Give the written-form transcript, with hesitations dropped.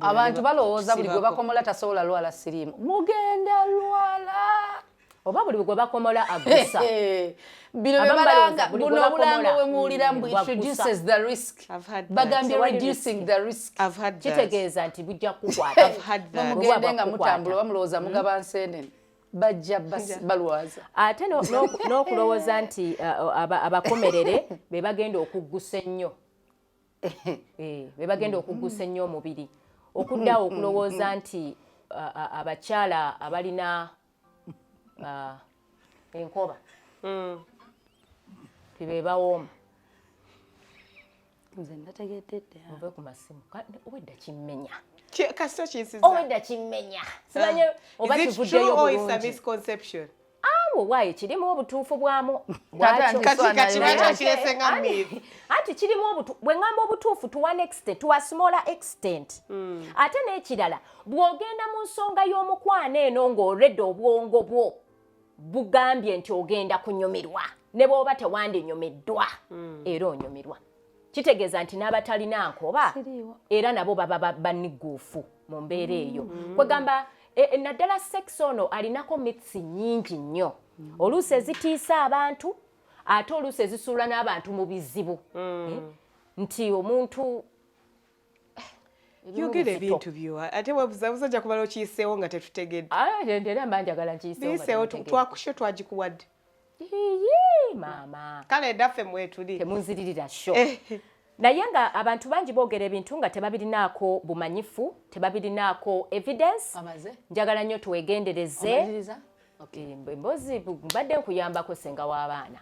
Abantu balowooza buli gwe bakomola tasobola lwala siriimu. Mugenda lwala. Oba buli gwe bakomola agusa. Bino bye balanga, buno obulango bwe muwulira mbu it reduces the risk. Bagambye reducing the risk. Kitegeeza nti bujja kukukwata. Mugende nga mutambula oba mulowooza mugaba nseenene. Bajja balwaza. Ate n'okulowooza nti abakomerere be bagenda okuggusa ennyo. Be bagenda okuggusa ennyo omubiri. Okuddawo okulowooza nti abakyala abalina enkoba be bawooma. Nze nategedde dda. Muve ku masimu. Obwedda kimmenya. Kasita kinsiza. Obwedda kimmenya. Simanyi oba kivuddeyo bulungi. Misconception. Awo waayo kirimu obutuufu bwamu. Anti kirimu obutuufu. Bwe ŋŋamba obutuufu to one extent, to a smaller extent. Ate n'ekirala, bw'ogenda mu nsonga y'omukwano eno ng'oredde obwongo bwo bugambye nti ogenda kunyumirwa, ne bw'oba tewandinyumiddwa, era onyumirwa. Kitegeeza nti n'abatalina nkoba era nabo baba baniguufu mu mbeera eyo. Kwegamba naddala sex ono alinako myths nnyingi nnyo. Oluusi ezitiisa abantu, ate oluusi ezisuula n'abantu mu bizibu. Nti omuntu yogera ebintu byo ate webuzabuza ojja kumala okiyiseewo nga tetutegedde. Era mba njagala nkiyiseewo. Twakusho twagikuwadde. Iye maama. Kale ndaffe mwetuli. Temunziririra sho. Naye nga abantu bangi boogera ebintu nga tebabirinaako bumanyifu, tebabirinaako evidence. Njagala nnyo twegendereze. Emboozi mbadde nkuyambako ssenga w'abaana.